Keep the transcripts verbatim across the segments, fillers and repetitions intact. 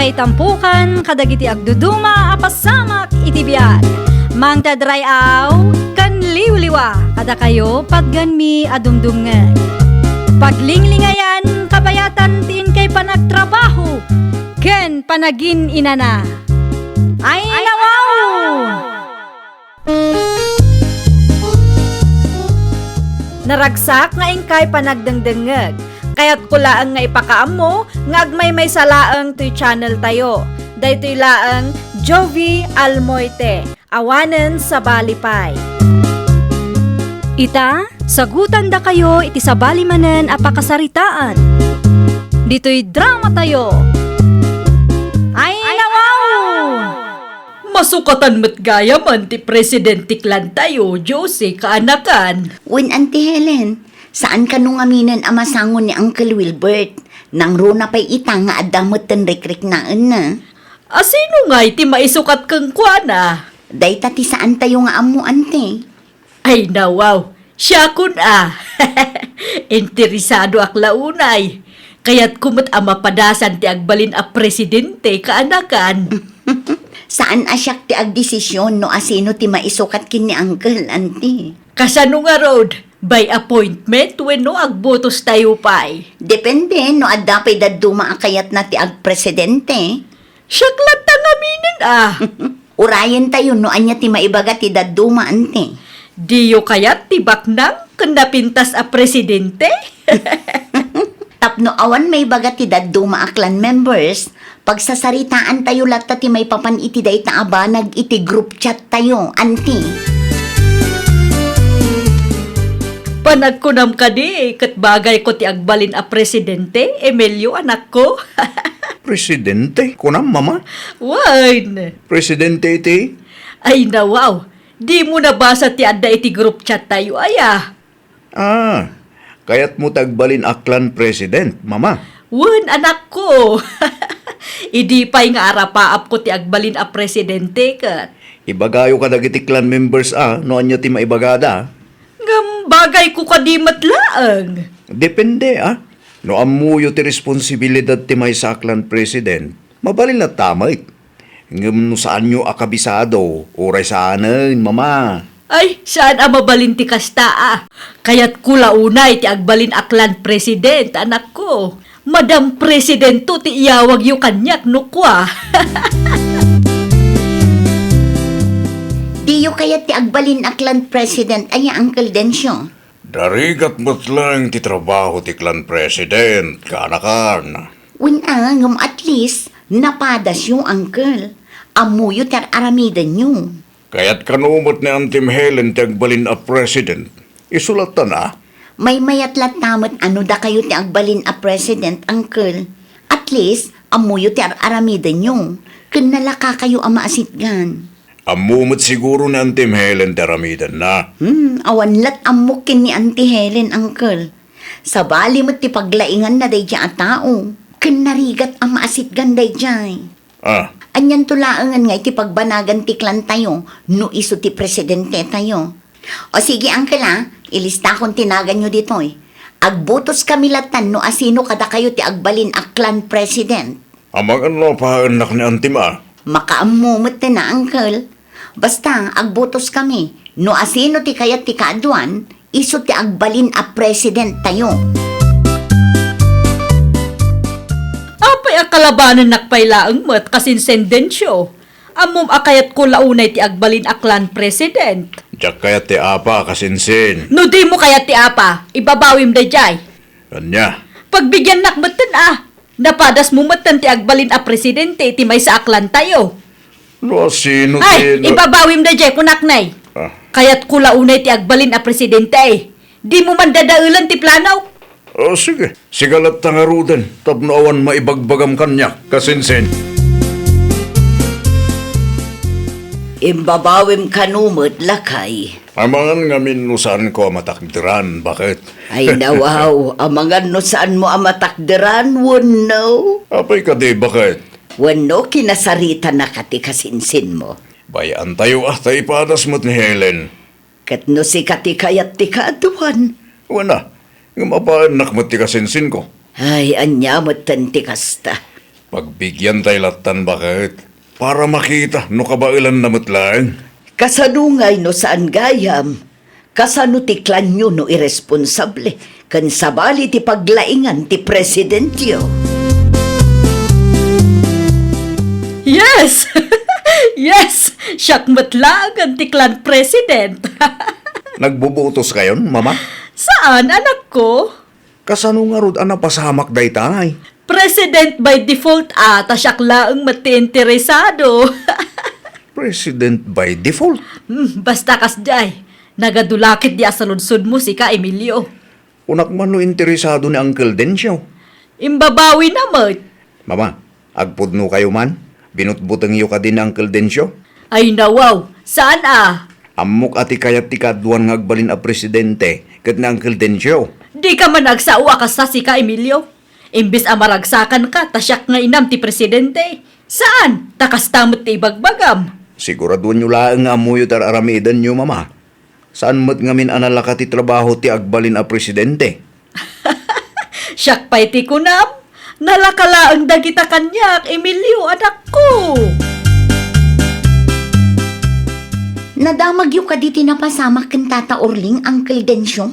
Itampukan kadagiti agduduma a pasamak iti biag. Mangted ray-aw ken liwliwa kadakayo patgenmi a dumdumngeg. Paglinglingayan kabayatan ti inkay panagtrabaho ken panagin-inana. Ay, nawaw! Naragsak nga inkay panagdengdengngeg. Kayatko laeng nga ipakaammo nga agmaymaysa laeng toy channel tayo. Daytoy laeng Jovi Almoite, awanen sabali pay. Ita, sagutandakayo iti sabali manen a pakasaritaan. Ditoy drama tayo. Ay, nawaw! Masukatan met gayamen ti president ti clan tayo, Josie, kaanakan. Wen, Auntie Helen, saan kano ngaminen a masango ni Uncle Wilbert. Nangruna pay ita nga adda metten rikriknaenna. A sino ngay ti maisukat kenkuana? Dayta ti saan tayo nga ammo, Auntie. Ay, nawaw. Siakon a. Interesadoak la unay. Kayatko met a mapadasan ti agbalin a presidente kaanakan. Saan a siak ti agdesisyon no asino ti maisukat ken ni Uncle, Auntie. Kasano ngarud? By appointment wenno agbotos tayo pay? Depende no adda pay dadduma a kayatna ti agpresidente. Siak latta ngaminen a. Urayen tayo no ania ti maibaga ti dadduma, Auntie. Diyo kayat ti baknang ken napintas a presidente? Tapno awan maibaga ti dadduma a clan members, pagsasaritaan tayo latta ti maipapan iti dayta a banag iti group chat tayo, Auntie. Panagkunam kadi, ket bagayko ti agbalin a presidente, Emilio, anakko? Presidente? Kunam, Mama? Wen. Presidente iti? Ay, nawaw. Dimo nabasa ti adda iti group chat tayo, aya? Ah, kayatmo ti agbalin a clan president, Mama? Wen, anakko. Idi pay nga arapaapko ti agbalin a presidente ket. Ibagayo kadagiti clan members a no ania ti maibagada. Ngem bagayko kadi met laeng. Depende a. No ammoyo ti responsibilidad ti maysa a clan president, mabalin latta met. Ngem no saanyo a kabisado, uray saanen, Mama. Ay, saan a mabalin ti kasta a. Kayatko la unay ti agbalin a clan president, anakko. Madam Presidento ti iyawagyo kaniak no kua. Diyo kayat ti agbalin a clan president, aya, Uncle Dencio? Narigat met laeng ti trabaho ti clan president, kaanakan. Wen a, ngem at least, napadasyo, Uncle. Ammoyo ti ar-aramidenyo. Kayat kano met ni Auntie Helen ti agbalin a president. Isu latta a. Maymayat latta met a no dakayo ti agbalin a president, Uncle. At least, ammoyo ti ar-aramidenyo. Ken nalakakayo a maasitgan. Ammo met siguro ni Auntie Helen ti aramidenna. Hmm, awan lat ammok ken ni Auntie Helen, Uncle. Sabali met ti paglainganna daydiay a tao. Ken narigat a maasitgan daydiay. Ah. Anianto laengen nga iti pagbanagan ti clan tayo no isu ti presidente tayo. O sige, Uncle, a, ilistakon ti naganyo ditoy. Agbotos kami lattan no asino kadakayo ti agbalin a clan president. Amangan no apaennak ni Auntie a. Makaammo met a, Uncle. Basta, agbotos kami. No asino ti kayat ti kaaduan, isu ti agbalin a president tayo. Apay a kalabanennak pay laeng met, kasinsin Dencio? Ammom a kayatko la unay ti agbalin a clan president. Diak kayat ti apa, kasinsin. No dimo kayat ti apa, ibabawim daydiay. Ania? Pagbigiannak metten a. Napadasmo metten ti agbalin a presidente iti maysa a clan tayo. No asino ti Ay, na- ibabawim daydiay, kunak nay. Ah. Kayatko la unay ti agbalin a presidente. Dimo man dadaelen ti planok. Oh, sige. Sika latta ngaruden, tapno awan maibagbagam kaniak, kasinsin. Imbabawim kano met, lakay. Amangan ngamin no saanko a matakderan, baket? Ay, nawaw, amangan no saanmo a matakderan, wenno? Apay kadi, baket? Wenno kinasaritanaka ti kasinsinmo? Bay-antayo a ta ipadas met ni Helen. Ket no sika ti kayat ti kaaduan? Wen a, ngem apaennak met ti kasinsinko. Ay, ania metten ti kasta? Pagbigiantay lattan baket, para makita no kabaelanna met laeng. Kasano ngay no saan gayam? Kasano ti klanyo no irresponsable ken sabali ti paglaingan ti presidentyo? Yes! Yes! Siak met laengen ti clan president. Nagbubutos kayon, Mama? Saan, anakko? Kasano ngarud a napasamak daytay? President by default a, ta siak laeng met ti interesado. President by default? Hmm, basta kasdiay. Nagadu la ketdi a saludsodmo sika, Emilio. Kunak man no interesado ni Uncle Dencio. Imbabawina met. Mama, agpudno kayo man? Binutbutengyo kadi ni Uncle Dencio? Ay, nawaw. Saan a? Ammok a ti kayat ti kaaduan nga agbalin a presidente ket ni Uncle Dencio. Dika man agsao a kasta sika, Emilio. Imbes a maragsakanka ta siak nga inam ti presidente. Saan? Ta kasta met ti ibagbagam. Siguraduenyo laeng nga ammoyo ti ar-aramidenyo, Mama. Saan met ngamin a nalaka ti trabaho ti agbalin a presidente? Siak pay ti kunam, nalaka laeng dagita kaniak, Emilio, anakko. Nadamagyo kadi ti napasamak ken Tata Orling, Uncle Dencio?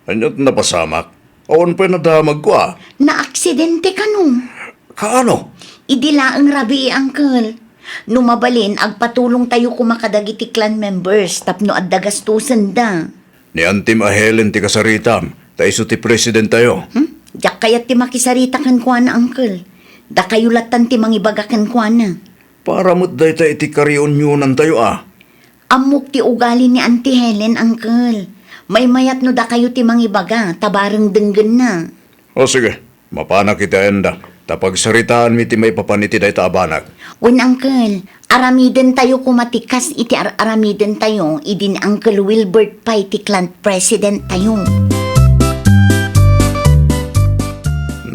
Ania ti napasamak? Awan pay nadamagko a. Naaksidente kano? Kaano? Idi laeng rabii, Uncle. No mabalin, agpatulongtayo koma kadagiti clan members tapno adda gastosenda. Ni Antim a Helen ti kasaritam, ta isu ti presidentayo. Hmm? Diak kayat ti makisarita kenkuana, Uncle. Dakayo lattan ti mangibaga kenkuana. Para met dayta iti kareunionantayo a. Ammok ti ugali ni Auntie Helen, Uncle. Maymayat no dakayo ti mangibaga, ta bareng denggenna. O sige, mapanak iti ayandak, ta pagsaritaanmi ti maipapan iti dayta a banag. Wen, Uncle, aramidentayo koma ti kas iti ar-aramidentayo idi ni Uncle Wilbert pay ti clan presidentayo.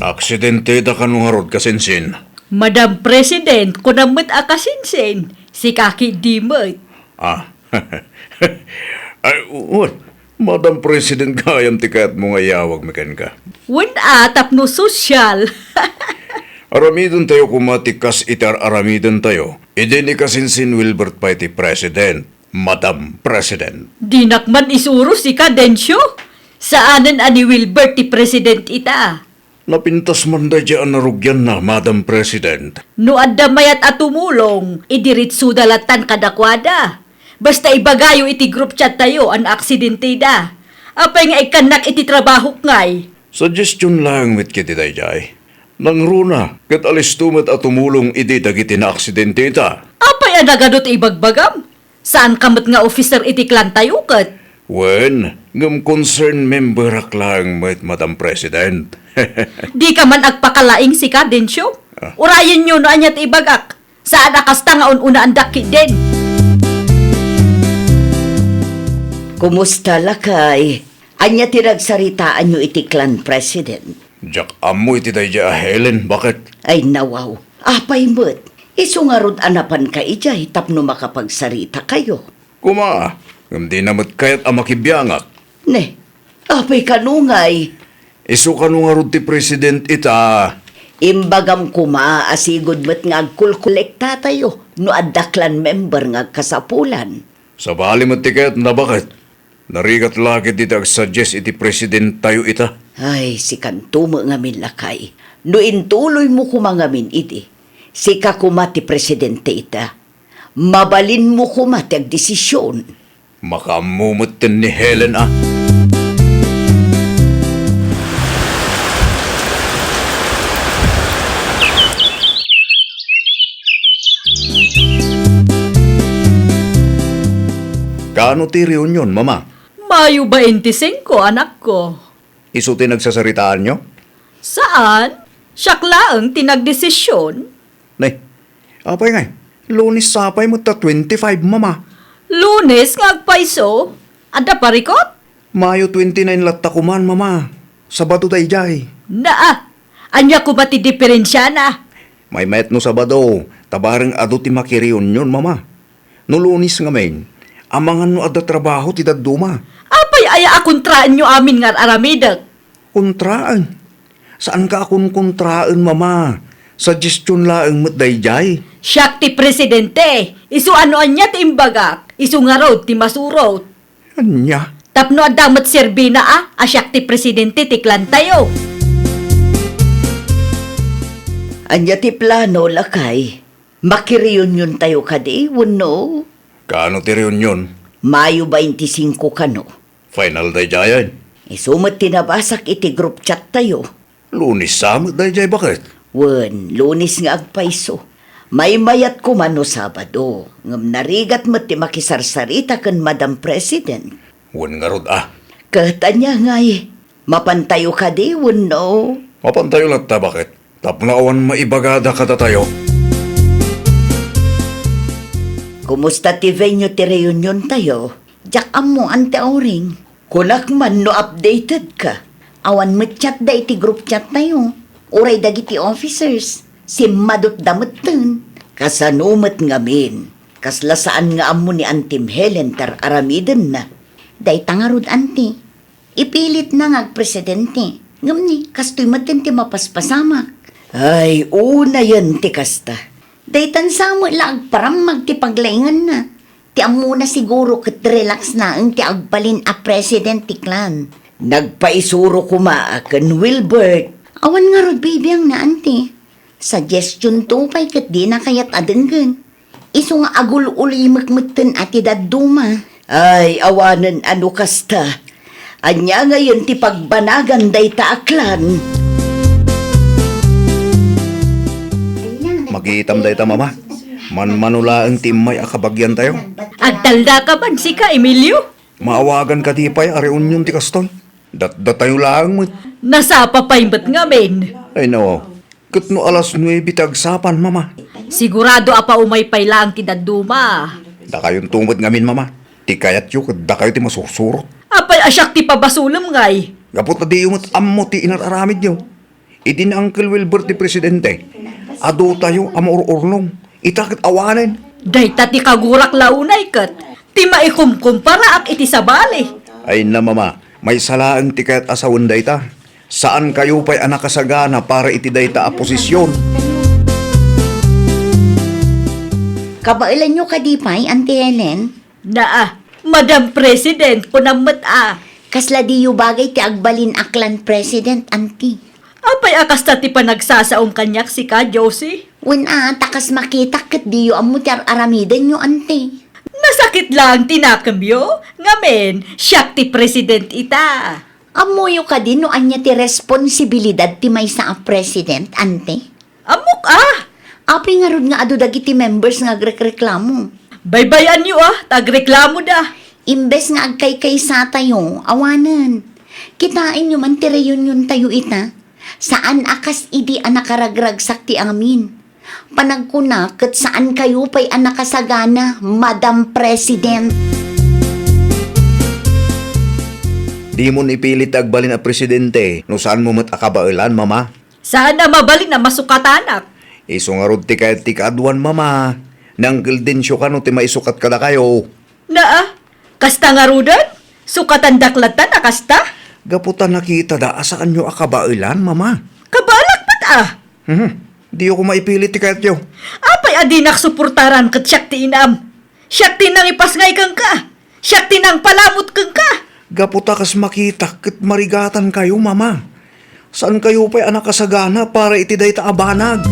Naaksidenteda kano ngarud, kasinsin? Madam President, kunam met a kasinsin, sika ketdi met. Ah. Ay, wen, Madam President, gayam ti kayatmo nga iyawagmi kenka. Wen a, tapno sosyal. Aramidentayo koma ti kas iti ar-aramidentayo idi ni kasinsin Wilbert pay ti President, Madam President. Dinak man isuro sika, Dencio. Saanen a ni Wilbert ti President ita. Napintas man daydiay a narugianna, Madam President. No adda mayat a tumulong, idiretsoda lattan kadakuada. Basta ibagayo iti group chattayo a naaksidenteda. Apay nga ikkannak iti trabahok ngay? Suggestion laeng met ketdi daydiay. Nangruna, ket alisto met a tumulong idi dagiti naaksidenteta. Apay a nagadu ti ibagbagam? Saanka met nga officer iti clantayo ket? Wen, ngem concerned memberak laeng met, Madam President. Dika man agpakalaing sika, Dencio. Ah. Urayenyo no ania ti ibagak. Saan a kasta nga un-unaandak ketdin. Kumusta, lakay? Ania ti nagsaritaanyo iti clan president? Diak ammo iti daydiay a Helen, baket? Ay, nawaw. Apay met, isu ngarud a napanka idiay tapno makapagsaritakayo. Koma, ngem dina met kayat a makibiangak. Ne, apay kano ngay? Isu kano ngarud ti president ita? Imbagam koma a sigud met nga agkulkolektatayo no adda clan member nga agkasapulan. Sabali met ti kayatna, baket? Narigat la ketdi ti agsuggest iti presidentayo ita. Ay, sikanto met ngamin, lakay. No intuloymo koma ngamin idi, sika koma ti presidente ita. Mabalinmo koma ti agdesision. Makaammo metten ni Helen a. Kaano ti reunion, Mama? Mayo baintisingko, anakko. Isu ti nagsasaritaanyo? Saan. Siak laeng ti nagdesisyon. Nay, apay ngay, Lunes sapay met ta twenty-five, Mama. Lunes nga agpayso? Adda parikut? Mayo twenty-nine latta kuman, Mama. Sabado daydiay. Naa, ania koma ti diferensiana? Maymayat no Sabado, ta bareng adu ti makireunion, Mama. No Lunes ngamin, amangan no adda trabaho ti dadduma. Apay aya a kontraenyo amin nga ar-aramidek? Kontraen? Saanka a konkontraen, Mama. Suggestion laeng met daydiay. Siak ti presidente. Isu a no ania ti imbagak, isu ngarud ti masurot. Ania? Tapno adda met serbina a, a siak ti presidente ti clan tayo. Ania ti plano, lakay? Makireuniontayo kadi wenno? Kaano ti reunion? Mayo twenty-cinco kano. Final daydiayen. Isu met ti nabasak iti group chat tayo. Lunes sa met daydiay, baket? Wen, Lunes nga agpayso. Maymayat koma no Sabado, ngem narigat met ti makisarsarita ken Madam President. Wen ngarud a. Ket ania ngay? Mapantayo kadi wenno? Mapantayo latta, baket? Tapno awan maibagada kadatayo. Kumusta ti venue ti reunion tayo? Diak ammo, Ante Auring. Kunak man no updated ka. Awan met chat da iti group chat tayo. Uray dagiti officers, simmadutda metten. Kasano met ngamin? Kasla saan nga ammo ni Antim Helen ti ar-aramidenna? Dayta ngarud, Anti. Ipilitna nga agpresidente. Ngem ni, kastoy metten ti mapaspasamak. Ay, unayen ti kasta. Daytan sa met la agparammag ti paglainganna. Ti ammona siguro ket relax laeng ti agbalin a president ti clan. Nagpaisuro koma ken Wilbert. Awan ngarud bibiangna, Anti. Suggestion to pay ket dina kayat a denggen. Isu nga agul-ulimek metten a ti dadduma. Ay, awanen a no kasta. Ania ngayen ti pagbanagan dayta a clan? Makitam dayta, Mama. Manmano laeng ti immay a kabagiantayo. Agtalda ka man sika, Emilio? Maawagan kadi pay a reunion ti kastoy? Datdatayo laeng met. Nasapa pay met ngamin. Ay, no. Ket no alas nuebe ti agsapan, Mama? Sigurado a paumay pay laeng ti dadduma. Dakayonto met ngamin, Mama. Ti kayatyo ket dakayo ti masursurot. Apay a siak ti pabasolem ngay? Gapu ta diyo met ammo ti inar-aramidyo. Idi ni Uncle Wilbert ti presidente, adu tayo a maur-urnong. Ita ket awanen. Dayta ti kagurak la unay ket ti maikumkumparaak iti sabali. Ay na, Mama, maysa laeng ti kayat a sawen dayta. Saan kayo pay a nakasagana para iti dayta a posisyon. Kabaelanyo kadi pay, Auntie Helen? Naa, Madam President, kunam met a. Kasla diyo bagay ti agbalin a clan president, Auntie? Apay a kasta ti panagsasaom kaniak sika, Josie? Wen a, ta kas makitak ket diyo ammo ti ar-aramidenyo, Auntie. Nasakit laeng ti nakemyo, ngamin, siak ti president ita. Ammoyo kadi no ania ti responsibilidad ti maysa a president, Auntie? Ammok a! Apay ngarud nga adu dagiti members nga agrekreklamo? Baybay-anyo a, ta agreklamoda. Imbes nga agkaykaysatayo, awanen. Kitaenyo man ti reuniontayo ita. Saan a kas idi a nakaragragsak ti amin. Panagkuna ket saankayo pay a nakasagana, Madam President. Dimon ipilit ti agbalin a presidente no saanmo met a kabaelan, Mama. Saan a mabalin a masukatanak. Isu ngarud ti kayat ti kaaduan, Mama. Ni Uncle Dencio kano ti maisukat kadakayo? Naa, kasta ngaruden? Sukatandak latta a kasta? Gapu ta nakitada a saanyo a kabaelan, Mama. Kabaelak met a? Mhm. Diyo koma ipilit ti kayatyo. Apay a dinak suportaran ket siak ti inam? Siak ti nangipasngay kenka. Siak ti nangpalamut kenka. Gapu ta kas makitak ket marigatankayo, Mama. Saankayo pay a nakasagana para iti dayta a banag.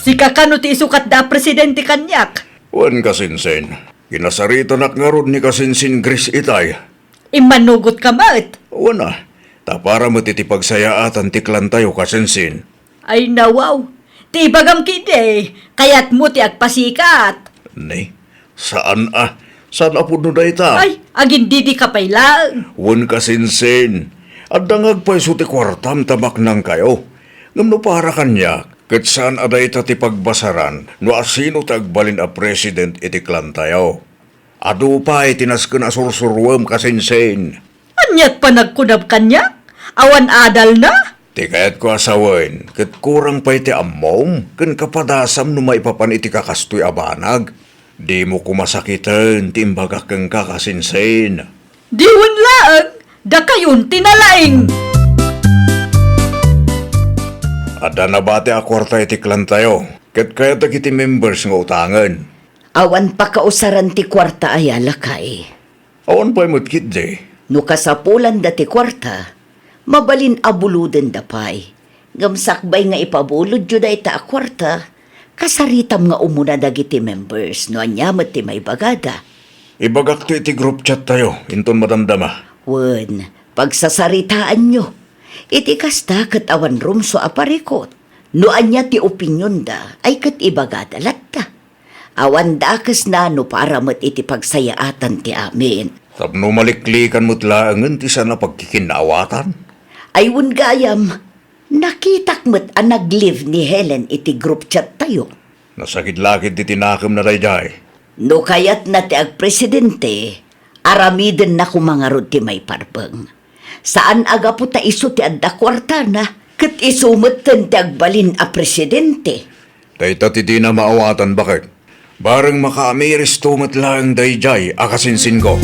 Sika kano ti isukatda a presidente kaniak? Wen, kasinsin. Kinasaritanak ngarud ni kasinsin Grace itay. Immanugotka met. Wen a, ta para met iti pagsayaatan ti clan tayo, kasinsin. Ay, nawaw. Ti ibagam ketdi, kayatmo ti agpasikat. Ni, saan a, saan a pudno dayta? Ay, agindidika pay laeng. Wen, kasinsin, adda nga agpayso ti kuartam ta maknangkayo. Ngem no para kaniak, ket saan a dayta ti pagbasaran no asino ti agbalin a president iti clan tayo. Adu pay ti nasken a sursuruem, kasinsin. Aniat panagkunam kaniak? Awan adalna? Ti kayatko a sawen, ket kurang pay ti ammom ken kapadasam no maipapan iti kakastoy a banag. Dimo koma sakiten ti imbagak kenka, kasinsin. Diwen laeng, dakayon ti nalaing. Adda nabati a kuarta iti clan tayo, ket kayat dagiti members nga utangen. Awan pakausaran ti kuarta aya, lakay. Awan pay met ketdi. No kasapulanda ti kuarta, mabalin a bulodenda pay. Ngem sakbay nga ipabulodyo dayta a kuarta, kasaritam nga umuna dagiti members no ania met ti maibagada. Ibagakto iti group chat tayo, inton madamdama. Wen, pagsasaritaanyo. Iti kasta ket awan rumsua a parikut. No ania ti opinionda, ay ket ibagada latta. Awan dakesna no para met iti pagsayaatan ti amin. Tapno maliklikan met laengen ti saan a pagkikinnaawatan. Ay wen gayam, nakitak met a nag-leave ni Helen iti group chat tayo. Nasakit la ketdi ti nakemna daydiay. No kayatna ti agpresidente, aramidenna koma ngarud ti maiparbeng. Saan a gapu ta isu ti adda kuartana, ket isu metten ti agbalin a presidente. Dayta ti dina maawatan, baket. Bareng makaamiris to met laeng daydiay a kasinsinko.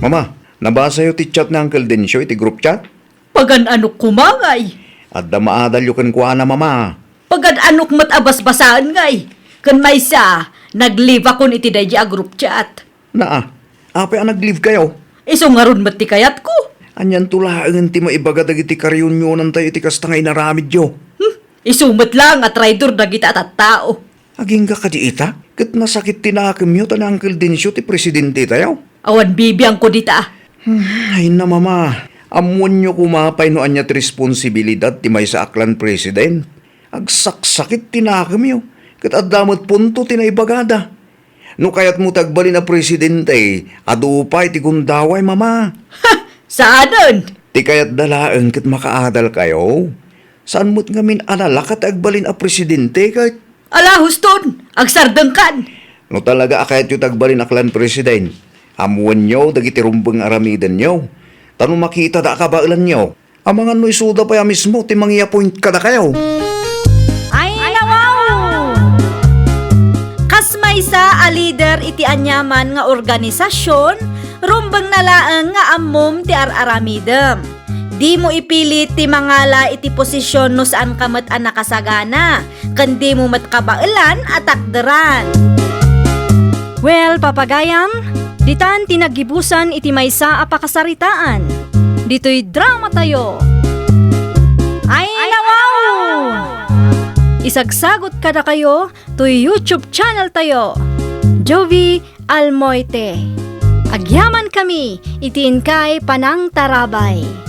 Mama, nabasayo ti chat ni Uncle Dencio iti group chat? Pagan-anok koma ngay? Adda maadalyo kenkuana, Mama. Pagan-anok met a basbasaen ngay? Ken maysa, nag-leave akon iti daydiay a group chat. Naa, apay a nag-leave kayo? Isu ngarud met ti kayatko. Anianto laengen ti maibaga dagiti kareunionantayo iti kasta nga inaramidyo? Hmm, isu met laeng a traidor dagita a tattao. Agingga kadi ita, ket nasakit ti nakemyo ta ni Uncle Dencio ti presidente tayo. Awan bibiangko dita. Hmm, ay na, Mama, ammoenyo koma pay no ania ti responsibilidad ti maysa a clan president. Agsaksakit ti nakemyo, ket adda met punto ti naibagada. No kayatmo ti agbalin a presidente, adu pay ti gundaway, Mama. Ha! Saanen! Ti kayatda laeng ket makaadal kayo. Saan met ngamin a nalaka ti agbalin a presidente ket. Ala, huston! Agsardengkan! No talaga a kayatyo ti agbalin a clan president, ammoenyo dagiti rumbeng nga aramidenyo. Ta no makitada a kabaelanyo, amangan no isuda pay a mismo ti mangi-appoint kadakayo. Ay, nawaw! Kas maysa a leader iti aniaman nga organisasion, rumbengna laeng nga ammom ti ar-aramidem. Dimo ipilit ti mangala iti posisyon no saanka met a nakasagana, ken dimo met kabaelan a takderan. Well, papagayam, ditan ti naggibusan iti maysa a pakasaritaan. Ditoy dramatayo. Ay, nawaw! Isagsagot kadakayo toy YouTube channel tayo, Jovie Almoite. Agyamankami iti inkay panangtarabay.